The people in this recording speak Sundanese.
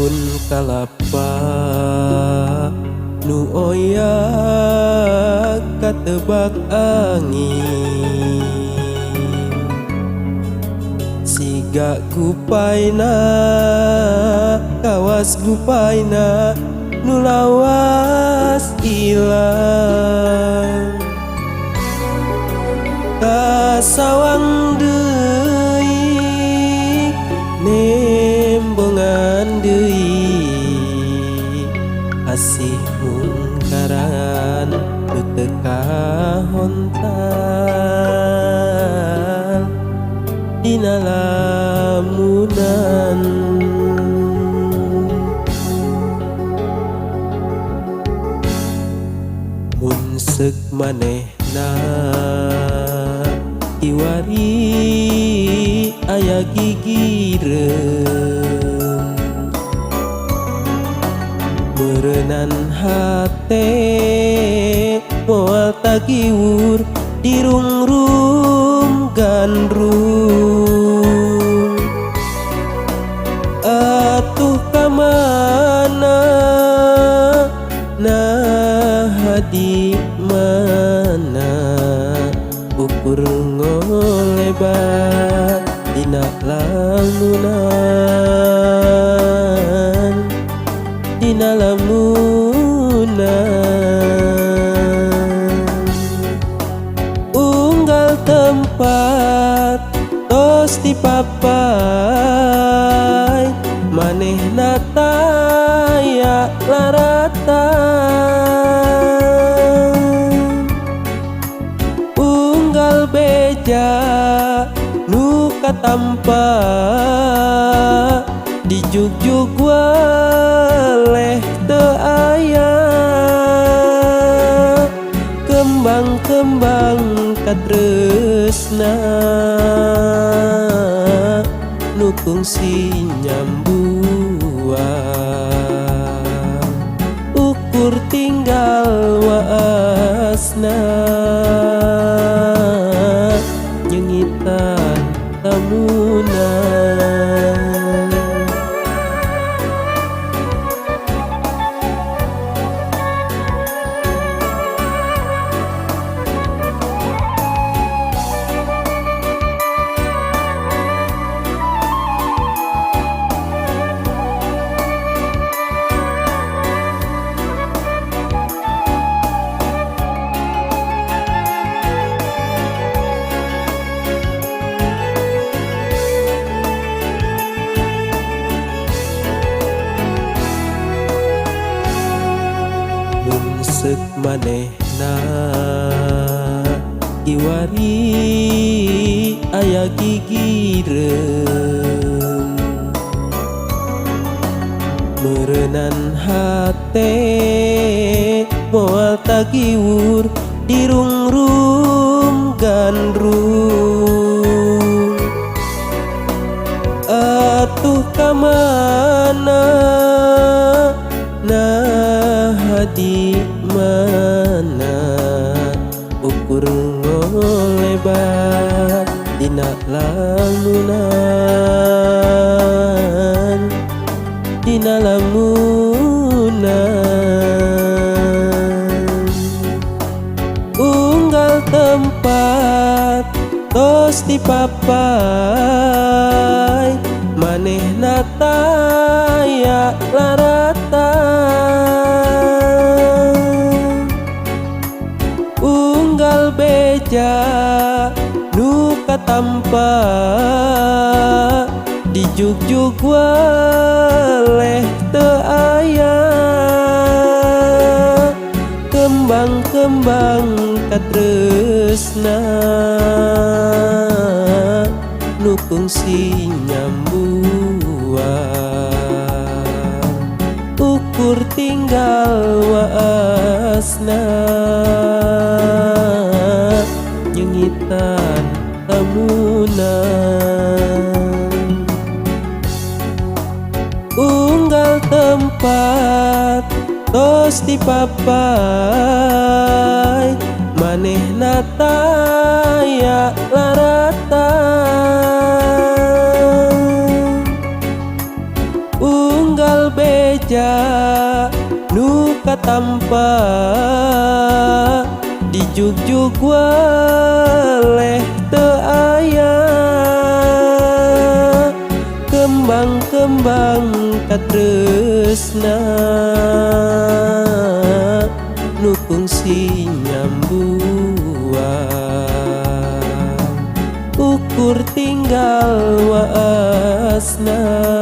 Daun kalapa nu oyak katebak angin, siga gupaina kawas gupaina nu lawas ilang. Kasawang deui nembongan deui asih mungkaran nu teu kahontal dina lamunan. Mun seuk manehna kiwari aya gigireun, meureunan hate moal tagiwur dirungrum gandrung. Atuh ka mana naha di mana ukur ngolebat dina lamunan, dina lamunan. Unggal tempat tos dipapai manehna taya laratan, unggal beja nu katampa dijugjug weleh teu aya. Kembang-kembang katresna nu kungsi nyambuang, ukur tinggal waasna nyengitan lamunan. Mun seuk manehna kiwari aya gigireun, meureunan hate moal tagiwur dirungrum gandrung. Atuh ka mana naha di mana ukur ngolebat dina lamunan, dina lamunan. Unggal tempat tos dipapai manehna taya laratan, unggal beja nu katampa dijugjug weleh teu aya. Kembang-kembang katresna nu kungsi nyambuang, ukur tinggal waasna nyengitan lamunan. Unggal tempat tos dipapai manehna taya laratan, Unggal beja nu katampa, dijugjug weleh teu aya. Kembang-kembang katresna nu kungsi nyambuang, ukur tinggal waasna.